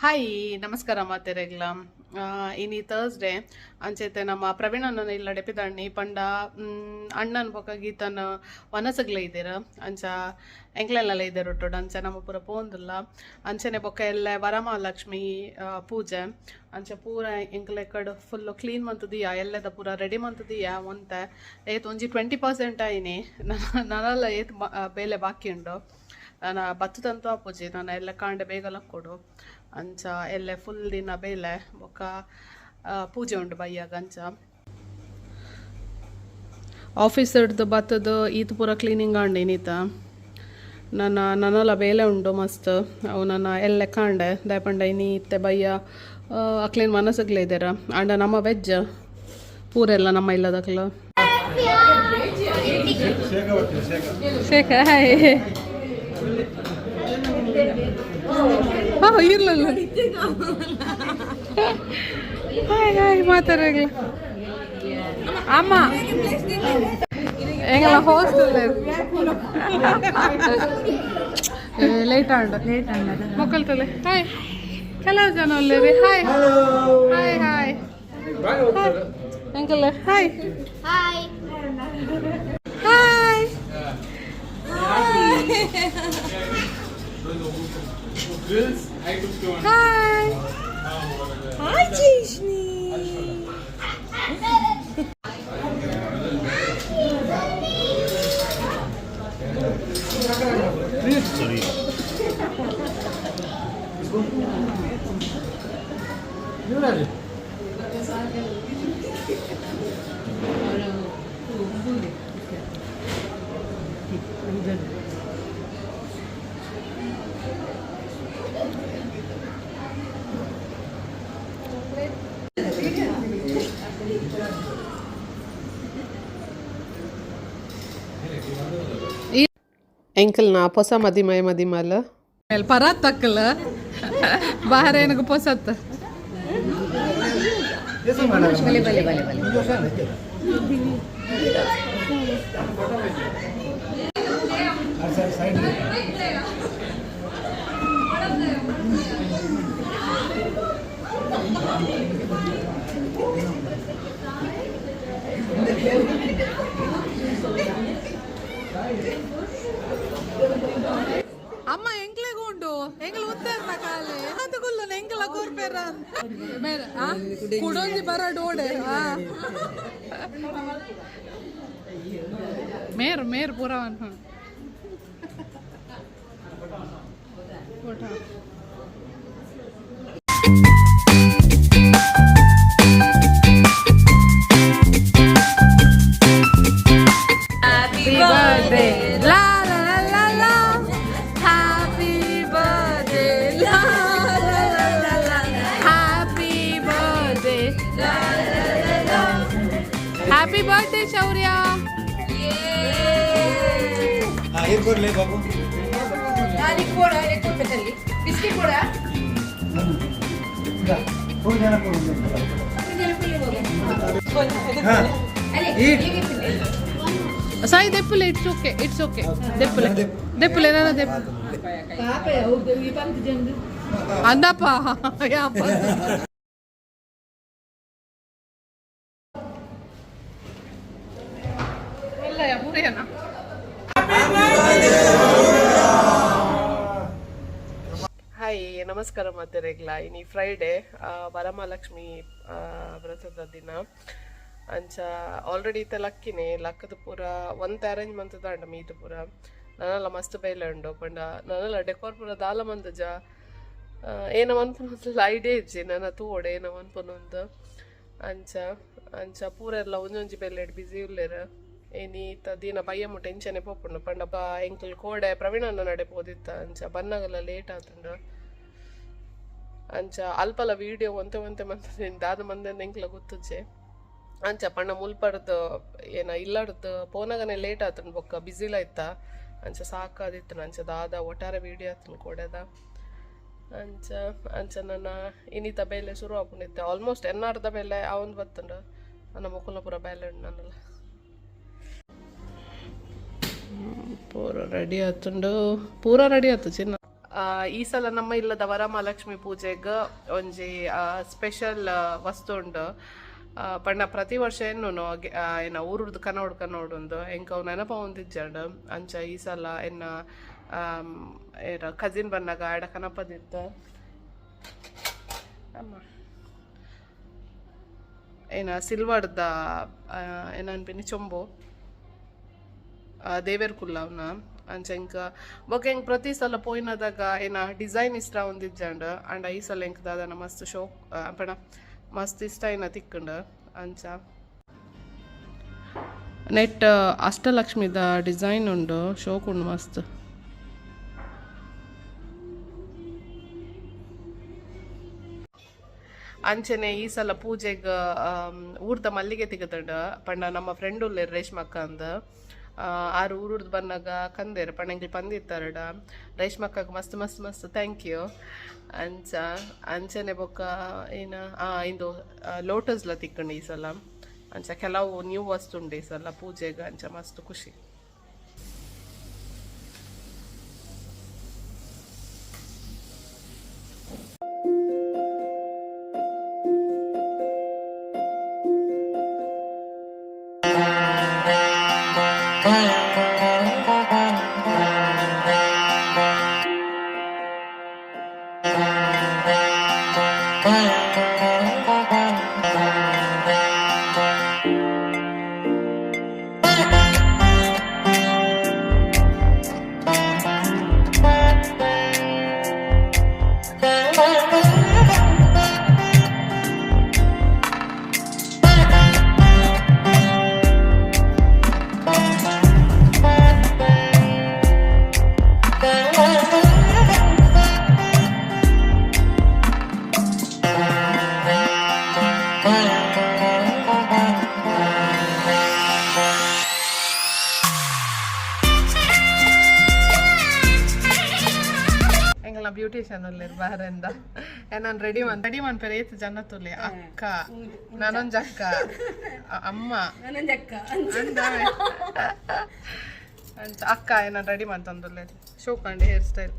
Hi, ನಮಸ್ಕಾರ ಮಾತೆರೆಗ್ಲ. ಇನಿ Thursday. ಅಂಚೈತೆ ನಮ್ಮ ಪ್ರವೀಣನ ಇಲ್ಲ ಡೆಪಿದಾಣಿ ಪಂಡ ಅಣ್ಣನ ಬೊಕ ಗೀತನ ವನಸಗ್ಲ ಇದ್ದೀರ. ಅಂಚ ಎಂಕ್ಲೆಲ್ಲ ಇದ್ದೀರ ಒಟ್ಟುಡು. ಅಂಚ ನಮ್ಮ ಪೂರ ಪೋಂದುಲ್ಲ. ಅಂಚನೆ ಬೊಕ್ಕ ಎಲ್ಲ ವರಮಹಾಲಕ್ಷ್ಮಿ ಪೂಜೆ. ಅಂಚ ಪೂರ ಎಂಕ್ಲೆ ಕಡೆ ಫುಲ್ ಕ್ಲೀನ್ ಮಂತುದಿಯಾ, ಎಲ್ಲದ ಪೂರ ರೆಡಿ ಮಂತುದಿಯಾ. ಒಂತೆ ಏತ್ ಒಂಜಿ 20% ಆಯಿನಿ. ನನಲ ಏತ್ ಬೇಲೆ ಬಾಕಿ ಉಂಡು. ನಾನು ಬತ್ತದಂತೂ ಆಪುಜಿ. ನಾನು ಎಲ್ಲ ಕಾಂಡೆ ಬೇಗ ಲಕ್ಕೊಡು. ಅಂಚ ಎಲ್ಲ ಫುಲ್ ದಿನ ಬೇಲೆ. ಬೊಕ್ಕ ಪೂಜೆ ಉಂಡು ಬಯ್ಯಾಗ. ಅಂಚ ಆಫೀಸ್ ಹಿಡ್ದು ಬತ್ತದು ಈತ್ ಪೂರ ಕ್ಲೀನಿಂಗ್ ಆಂಡ್ ಇನ್ನೀತ. ನನ್ನ ನನಲ ಬೇಲೆ ಉಂಡು ಮಸ್ತ್. ಅವು ನನ್ನ ಎಲ್ಲ ಕಾಂಡೆ ದಾಯಪಂಡ ಇನಿ ಇತ್ತೆ ಬಯ್ಯ ಅಕ್ಲೇನ್ ಮನಸ್ಸುಗ್ಲೇ ಇದ್ದೀರ. ಆಂಡ ನಮ್ಮ ವೆಜ್ ಪೂರೆಲ್ಲ ನಮ್ಮ ಇಲ್ಲದಕ್ಲ. ಶೇಖ, ಹಾಯ್. ಹಾಂ, ಇರ್ಲಲ್ಲ. ಹಾಯ್ ಹಾಯ್ ಮಾತಾಡಗ್ಲ. ಅಮ್ಮ ಎಂಗಲ ಹಾಸ್ಟೆಲ್ ಲೇಟ್ ಆಂಡ್. ಲೇಟ್ ಆಂಡ. ಮೊಕ್ಕಲ್ತಲೆ. ಹಾಯ್, ಕೆಲವು ಜನ ಉಲ್ಲೇರಿ. Hi hi hi uncle. Hi. Hi. Hi hi. Hi Jishni. ಎಂಕಲ್ನ ಪೊಸ ಮದಿಮಯ ಮದಿಮಲ್ ಪರಾತ್ ತಕ್ಕಲ ಬಾರೇನಗ ಪೊಸತ್. ಬಲೆ ಬಲೆ ಬಲೆ ಬಲೆ. ಅಮ್ಮ, ಎಂಕ್ಲೆಗ್ ಉಂಡು. ಎಂಗ್ಲ ಉತ್ತರ್ನ ಕಾಲೆ ಅದು ಗುಲ್ಲು ಎಂಕ್ಲ ಕೂರ್ಪೇರ ಮೇರೆ ಕುಡೊಂಜಿ ಬರಡ್ ಓಡೆ. ಮೇರ್ ಮೇರ್ ಪೂರ photo. Happy birthday, la la la la la. Happy birthday, la la la la la. Happy birthday, la la la la. Happy birthday, Shaurya. ಏನ್ ಬಾಬು? ಕೂಡ ಬಿಸ್ಕೆಟ್ ಕೂಡ. ಮೂರು ಜನ. ಅಲ್ಲಿ. Sai, ದೆಪ್ಪುಲೆ. It's okay, it's okay. ದೆಪ್ಪುಲೆ, ದೆಪ್ಪುಲೆ, ನಾನು ದೆಪ್ಪು ಅಂದಪ್ಪ ಯಪ್ಪ. ಇಲ್ಲ, ಮುರಿಯನ. ಹಾಯ್, ನಮಸ್ಕಾರ ಮಾತೆರೆಗ್ಲ. ಇನಿ ಫ್ರೈಡೆ, ವರಮಹಾಲಕ್ಷ್ಮಿ ವ್ರತದ ದಿನ. ಅಂಚ ಆಲ್ರೆಡಿ ಇತ್ತೆ ಲಕ್ಕಿನಿ. ಲಕ್ಕದ ಪೂರ ಒಂತೆ ಅರೇಂಜ್ ಮಂತುದಾಂಡ ಮೀಟ್ ಪೂರ. ನನಲ ಮಸ್ತ್ ಬೇಲೆ ಉಂಡು. ಪಂಡ ನನಲ ಡೆಕೋರ್ ಪೂರ ದಾಲ ಮಂತುಜ. ಏನ ಮನ್ಪುನ ಐಡಿಯಾ ಇಜ್ಜಿ. ನನ ತೂವೊಡು ಏನ ಮನ್ಪುನಂದು. ಅಂಚ ಅಂಚ ಪೂರ ಎಲ್ಲ ಒಂಜೊಂಜಿ ಬೇಲೆಡ್ ಬಿಸಿ ಉಲ್ಲೆರ್. ಏನಿ ಇತ್ತ ದಿನ ಬಯ್ಯಮ್ಮ ಟೆನ್ಷನ್ ಪೋಪುಂಡು. ಪಂಡ ಎಂಕಲ್ ಕೋಡೆ ಪ್ರವೀಣನ್ನ ನಡೆ ಪೋದಿತ್ತ. ಅಂಚ ಬನ್ನಗಲ ಲೇಟ್ ಆತುಂಡು. ಅಂಚ ಅಲ್ಪಲ ವೀಡಿಯೋ ಒಂತೆ ಒಂತೆ ಮಂತುದಿನಿ. ದಾದ ಮಂದೆಂದ್ ಎಂಕ್ಲ ಗೊತ್ತುಜ್ಜೆ. ಅಂಚ ಪಂಡ ಮುಲ್ಪಡ್ದು ಏನ ಇಲ್ಲಡ್ದು ಪೋನಗನೆ ಲೇಟ್ ಆತುಂಡು. ಬೊಕ್ಕ ಬಿಸಿಲ ಇತ್ತ. ಅಂಚ ಸಾಕಾದಿತ್ತು. ಅಂಚ ದಾದ ಒಟ್ಟಾರೆ ವೀಡಿಯೋ ಆತುಂಡು ಕೋಡೆದ. ಅಂಚ ಅಂಚ ನನ್ನ ಇನ್ನಿತ ಬೇಲೆ ಶುರು ಆಪುಂಡಿತ್ತೆ. ಆಲ್ಮೋಸ್ಟ್ ಎನ್ನಾರ್ದ ಬೇಲೆ ಆವೊಂದು ಬತ್ತುಂಡು. ನನ್ನ ಮೊಕುಲ್ನ ಪೂರ ಬೇಲೆ ಉಂಡು. ನನ್ನಲ ಪೂರ ರೆಡಿ ಆತುಂಡು, ಪೂರ ರೆಡಿ ಆತು ಚಿನ್ನ. ಈ ಸಲ ನಮ್ಮ ಇಲ್ಲದ ವರಮಹಾಲಕ್ಷ್ಮಿ ಪೂಜೆಗ್ ಒಂಜಿ ಸ್ಪೆಷಲ್ ವಸ್ತು ಉಂಡು. ಪಂಡ ಪ್ರತಿ ವರ್ಷ ಎನ್ನುನು ಏನ ಊರುರ್ದು ಕನೋಡು ಕನೋಡುಂದು ಎಂಕ್ ಅವು ನೆನಪಾವೊಂದಿಜ್ಜಂಡ್. ಅಂಚ ಈ ಸಲ ಎನ್ನ ಕಸಿನ್ ಬನ್ನಗ ಆಡ ಕನಪದಿತ್ತು. ಅಮ್ಮ ಏನ ಸಿಲ್ವರ್ದ ಏನ ಚೊಂಬು ದೇವೆರ್ ಕುಲ್ಲವ್ನ. ಅಂಚ ಎಂಕ್ ಬೊಕ ಎಂಕ್ ಪ್ರತಿ ಸಲ ಪೋಯಿನದಾಗ ಏನ ಡಿಸೈನ್ ಇಷ್ಟ ಒಂದಿಜ್ಜಂಡ್. ಅಂಡ ಈ ಸಲ ಎಂಕ್ ದಾದನ ಮಸ್ತ್ ಶೋಕ್ ಪಂಡ ಮಸ್ತ್ ಇಷ್ಟ ಏನ ತಿಕ್ಕುಂಡು. ಅಂಚ ನೆಟ್ ಅಷ್ಟಲಕ್ಷ್ಮಿದ ಡಿಸೈನ್ ಉಂಡು, ಶೋಕ್ ಉಂಡು ಮಸ್ತ್. ಅಂಚನೆ ಈ ಸಲ ಪೂಜೆಗ್ ಊರ್ದ ಮಲ್ಲಿಗೆ ತಿಗದಂಡ. ಪಂಡ ನಮ್ಮ ಫ್ರೆಂಡ್ ಉಲ್ಲೆರ್ ರೇಷ್ಮಕ್ಕ ಅಂದ್. ಆರು ಊರುರ್ದು ಬನ್ನಗ ಕಂದೇರ್ ಪಂಡ ಎಂಕ್ಲು ಪಂದಿತ್ತಾರಡ. ರೇಷ್ಮಕ್ಕಗ್ ಮಸ್ತ್ ಮಸ್ತ್ ಮಸ್ತ್ thank you. ಅಂಚ ಅಂಚನೆ ಬೊಕ್ಕ ಏನ ಇಂದು ಲೋಟಸ್ಲ ತಿಕ್ಕಂಡು ಈ ಸಲ. ಅಂಚ ಕೆಲವು ನ್ಯೂ ವಸ್ತು ಉಂಡು ಈ ಸಲ ಪೂಜೆಗ್. ಅಂಚ ಮಸ್ತ್ ಖುಷಿ. ಎಂಕಲ್ನ ಬ್ಯೂಟಿಷಿಯನ್ ಉಲ್ಲೆರ್ ಬಾರೆಂದ. ನಾನು ರೆಡಿ ಮನ್ ರೆಡಿ ಮನ್ಪೆರೆ ಏತ್ ಜನ ತುಲೆ. ಅಕ್ಕ, ನಾನೊಂಜಿ ಅಕ್ಕ, ಅಮ್ಮ ಅಂದ. ಅಂಚ ಅಕ್ಕ ಏನ ರೆಡಿ ಮಂತೊಂದುಲ್ಲೆರ್. ಶೋಕಂಡ್ ಹೇರ್ ಸ್ಟೈಲ್.